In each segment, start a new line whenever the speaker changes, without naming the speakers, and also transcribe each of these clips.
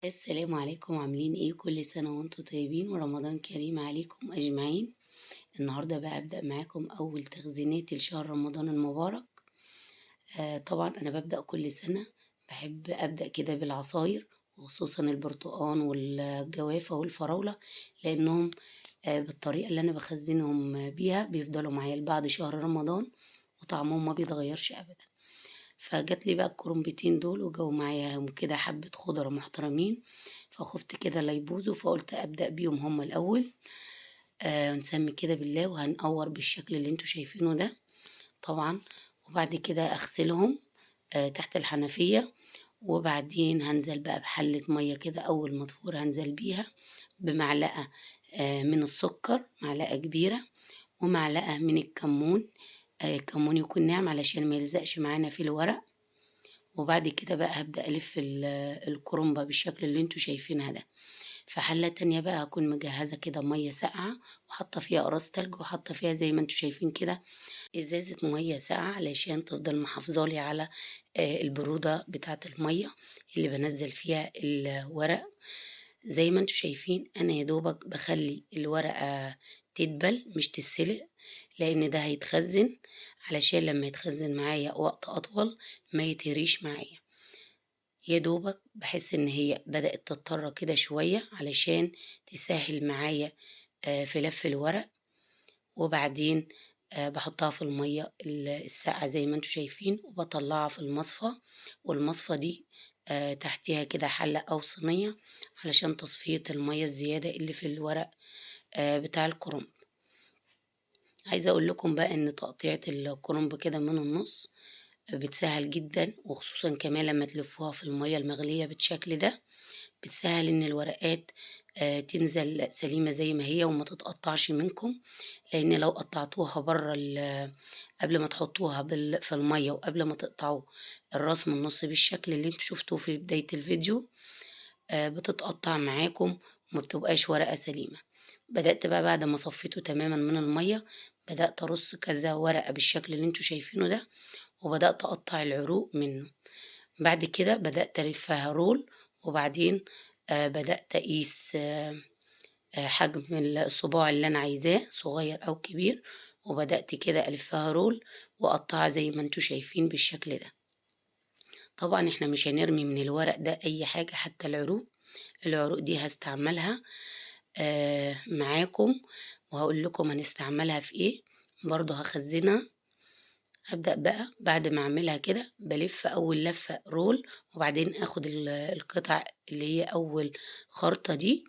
السلام عليكم، عاملين ايه؟ كل سنة وانتم طيبين ورمضان كريم عليكم اجمعين. النهاردة بقى ابدأ معاكم اول تخزيناتي لشهر رمضان المبارك. طبعا انا ببدأ كل سنة، بحب ابدأ كده بالعصاير، وخصوصا البرتقان والجوافة والفراولة، لانهم بالطريقة اللي انا بخزنهم بيها بيفضلوا معايا لبعد شهر رمضان وطعمهم ما بيتغيرش ابدا. فجات لي بقى الكرنبتين دول وجو معايا كده حبة خضرة محترمين، فخفت كده لا يبوظوا، فقلت أبدأ بيهم هما الأول. نسمي كده بالله وهنقور بالشكل اللي انتوا شايفينه ده طبعا، وبعد كده أغسلهم تحت الحنفية، وبعدين هنزل بقى بحلة مية كده أول ما تفور هنزل بيها بمعلقة من السكر، معلقة كبيرة، ومعلقة من الكمون. الكمون يكون ناعم علشان ما يلزقش معانا في الورق. وبعد كده بقى هبدأ ألف الكرنبة بالشكل اللي انتوا شايفينها ده. في حلة تانية بقى هكون مجهزة كده مية ساقعة، وحاطة فيها قراص تلج، وحاطة فيها زي ما انتوا شايفين كده إزازة مية ساقعة علشان تفضل محافظة لي على البرودة بتاعة المية اللي بنزل فيها الورق. زي ما انتوا شايفين أنا يا دوبك بخلي الورقة تدبل مش تتسلق، لأن ده هيتخزن علشان لما يتخزن معايا وقت أطول ما يتهريش معايا. يا دوبك بحس إن هي بدأت تضطر كده شوية علشان تسهل معايا في لف الورق. وبعدين بحطها في المية الساقعة زي ما انتوا شايفين، وبطلعها في المصفى، والمصفى دي تحتيها كده حلة أو صينية علشان تصفية المية الزيادة اللي في الورق بتاع الكرنب. عايزة أقول لكم بقى إن تقطيعة الكرنب كده من النص بتسهل جدا، وخصوصا كمان لما تلفوها في المية المغلية بالشكل ده بتسهل إن الورقات تنزل سليمة زي ما هي وما تتقطعش منكم، لأن لو قطعتوها بره قبل ما تحطوها في المية وقبل ما تقطعوا الراس من النص بالشكل اللي انتوا شفتوه في بداية الفيديو، بتتقطع معاكم وما بتبقاش ورقة سليمة. بدأت بقى بعد ما صفيته تماما من المية بدأت أرص كذا ورقة بالشكل اللي انتوا شايفينه ده، وبدأت أقطع العروق منه. بعد كده بدأت ألفها رول، وبعدين بدأت أقيس حجم الصباع اللي أنا عايزاه صغير أو كبير، وبدأت كده ألفها رول وأقطعها زي ما انتوا شايفين بالشكل ده. طبعا احنا مش هنرمي من الورق ده أي حاجة، حتى العروق، العروق دي هستعملها معاكم وهقول لكم هنستعملها في ايه، برضو هخزنها. هبدأ بقى بعد ما اعملها كده بلف اول لفة رول، وبعدين اخد القطع اللي هي اول خرطة دي،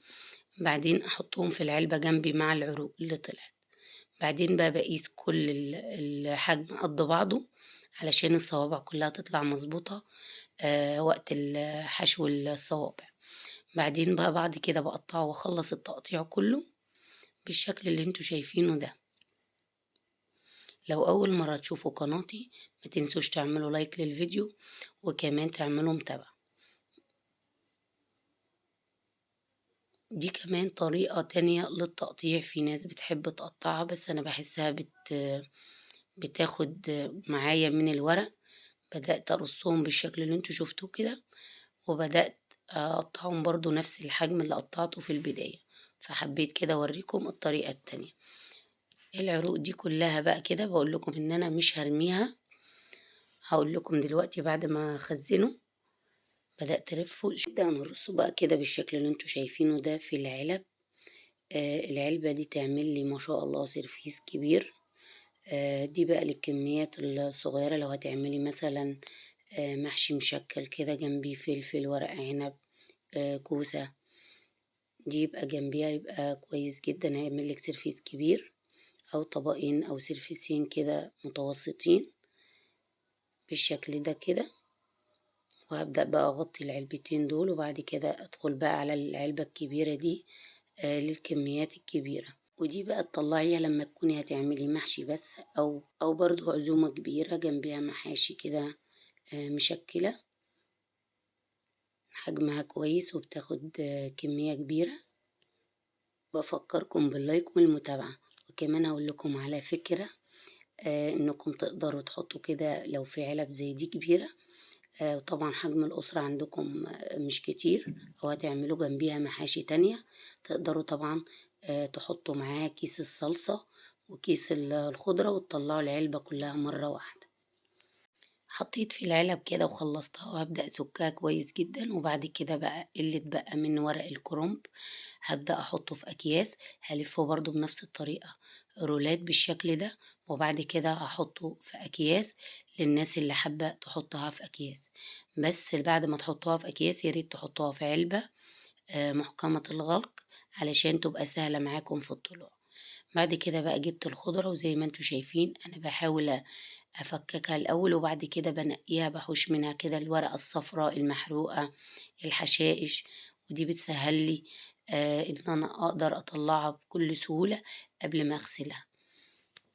بعدين احطهم في العلبة جنبي مع العروق اللي طلعت. بعدين بقى بقيس كل الحجم قد بعضه علشان الصوابع كلها تطلع مظبوطة وقت حشو الصوابع. بعدين بقى بعد كده بقطعه واخلص التقطيع كله بالشكل اللي انتوا شايفينه ده. لو اول مرة تشوفوا قناتي ما تنسوش تعملوا لايك للفيديو وكمان تعملوا متابعة. دي كمان طريقة تانية للتقطيع، في ناس بتحب تقطعها بس انا بحسها بتاخد معايا من الورق. بدأت ارصهم بالشكل اللي انتوا شفتوه كده، وبدأت اقطعهم برضو نفس الحجم اللي قطعته في البداية، فحبيت كده اوريكم الطريقة التانية. العروق دي كلها بقى كده بقول لكم ان انا مش هرميها، هقول لكم دلوقتي بعد ما اخزنه. بدأت الفه ده هنرصه بقى كده بالشكل اللي انتوا شايفينه ده في العلب. العلبة دي تعمل لي ما شاء الله سيرفيس كبير. دي بقى للكميات الصغيرة، لو هتعملي مثلا، محشي مشكل كده جنبيه فلفل، ورق عنب، كوسة، دي يبقى جنبيها يبقى كويس جدا، هيعمل لك سيرفيس كبير او طبقين او سيرفيسين كده متوسطين بالشكل ده كده. وهبدأ بقى اغطي العلبتين دول، وبعد كده ادخل بقى على العلبة الكبيرة دي، للكميات الكبيرة. ودي بقى تطلعيها لما تكوني هتعملي محشي بس، او برضو عزومة كبيرة جنبيها محاشي كده، مشكلة حجمها كويس وبتاخد كمية كبيرة. بفكركم باللايك والمتابعة، وكمان هقول لكم على فكرة، انكم تقدروا تحطوا كده لو في علب زي دي كبيرة، وطبعا حجم الأسرة عندكم مش كتير، أو هتعملوا جنبيها محاشي تانية، تقدروا طبعا تحطوا معاها كيس الصلصة وكيس الخضرة وتطلعوا العلبة كلها مرة واحدة. حطيت في العلب كده وخلصتها، وهبدأ أسكها كويس جدا. وبعد كده بقى اللي اتبقى من ورق الكرنب هبدأ أحطه في أكياس، هلفه برضو بنفس الطريقة رولات بالشكل ده، وبعد كده هحطه في أكياس للناس اللي حابة تحطها في أكياس. بس بعد ما تحطوها في أكياس يا ريت تحطوها في علبة محكمة الغلق علشان تبقى سهلة معاكم في الطلوع. بعد كده بقى جبت الخضرة، وزي ما انتوا شايفين أنا بحاول أفككها الأول، وبعد كده بنقيها، بحوش منها كده الورقة الصفراء المحروقة، الحشائش، ودي بتسهل لي إن أنا أقدر أطلعها بكل سهولة قبل ما أغسلها.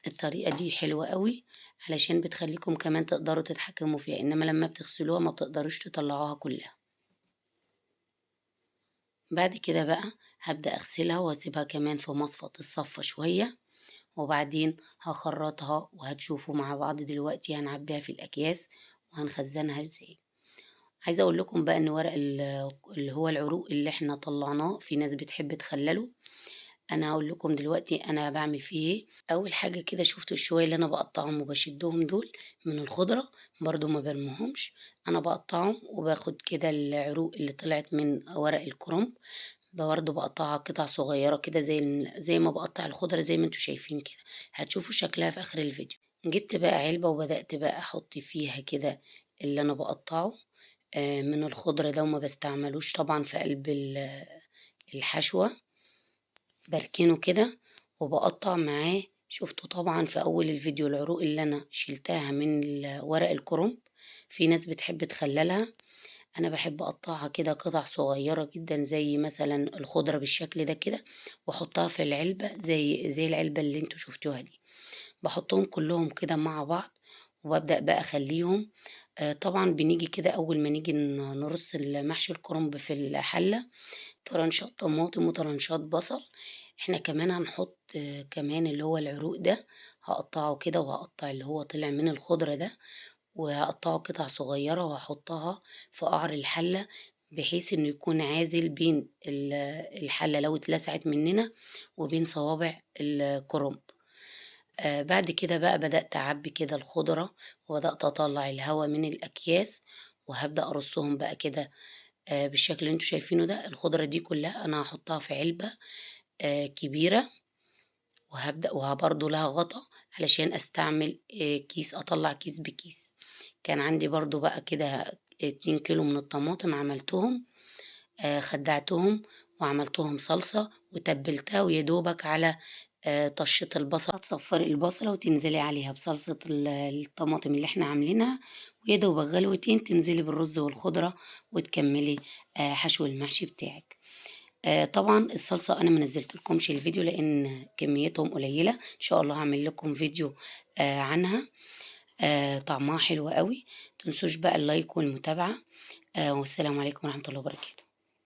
الطريقة دي حلوة قوي علشان بتخليكم كمان تقدروا تتحكموا فيها، إنما لما بتغسلوها ما بتقدروش تطلعوها كلها. بعد كده بقى هبدأ أغسلها وأسيبها كمان في مصفى الصفة شوية، وبعدين هخرطها، وهتشوفوا مع بعض دلوقتي هنعبيها في الأكياس وهنخزنها ازاي. عايزة أقول لكم بقى إن ورق اللي هو العروق اللي احنا طلعناه في ناس بتحب تخلله، أنا هقول لكم دلوقتي أنا بعمل فيه إيه. أول حاجة كده شفتوا الشوية اللي أنا بقطعهم وبشدهم دول من الخضرة، برضو ما برميهمش، أنا بقطعهم وباخد كده العروق اللي طلعت من ورق الكرنب، برضو بقطعها قطع صغيرة كده زي ما بقطع الخضرة زي ما انتوا شايفين كده، هتشوفوا شكلها في آخر الفيديو. جبت بقى علبة وبدأت بقى أحط فيها كده اللي أنا بقطعه من الخضرة ده، وما بستعملوش طبعا في قلب الحشوة، بركنه كده وبقطع معاه. شفتوا طبعا في أول الفيديو العروق اللي أنا شلتها من ورق الكرنب، في ناس بتحب تخللها، أنا بحب أقطعها كده قطع صغيرة جدا زي مثلا الخضرة بالشكل ده كده، وأحطها في العلبة زي العلبة اللي انتوا شفتوها دي. بحطهم كلهم كده مع بعض وببدأ بقى أخليهم. طبعا بنيجي كده أول ما نيجي نرص المحشي الكرنب في الحلة، طرنشات طماطم وطرنشات بصل، احنا كمان هنحط كمان اللي هو العروق ده، هقطعه كده وهقطع اللي هو طلع من الخضرة ده، وهقطعه قطع صغيرة وهحطها في قعر الحلة، بحيث انه يكون عازل بين الحلة لو اتلسعت مننا وبين صوابع الكرنب. بعد كده بقى بدأت أعبي كده الخضرة، وبدأت أطلع الهواء من الأكياس، وهبدأ أرصهم بقى كده بالشكل اللي انتوا شايفينه ده. الخضرة دي كلها أنا هحطها في علبة كبيرة، وهبدأ وبرضه لها غطا علشان أستعمل كيس، أطلع كيس بكيس. كان عندي برضه بقى كده 2 كيلو من الطماطم، عملتهم، خدعتهم وعملتهم صلصة وتبلتها، ويا دوبك على طشة البصل، تصفري البصلة وتنزلي عليها بصلصة الطماطم اللي احنا عاملينها، ويا دوبك غلوتين تنزلي بالرز والخضرة وتكملي حشو المحشي بتاعك. طبعا الصلصة انا ما نزلتلكمش الفيديو لان كميتهم قليلة، ان شاء الله هعمل لكم فيديو عنها. طعمها حلو قوي. متنسوش بقى اللايك والمتابعة، والسلام عليكم ورحمة الله وبركاته.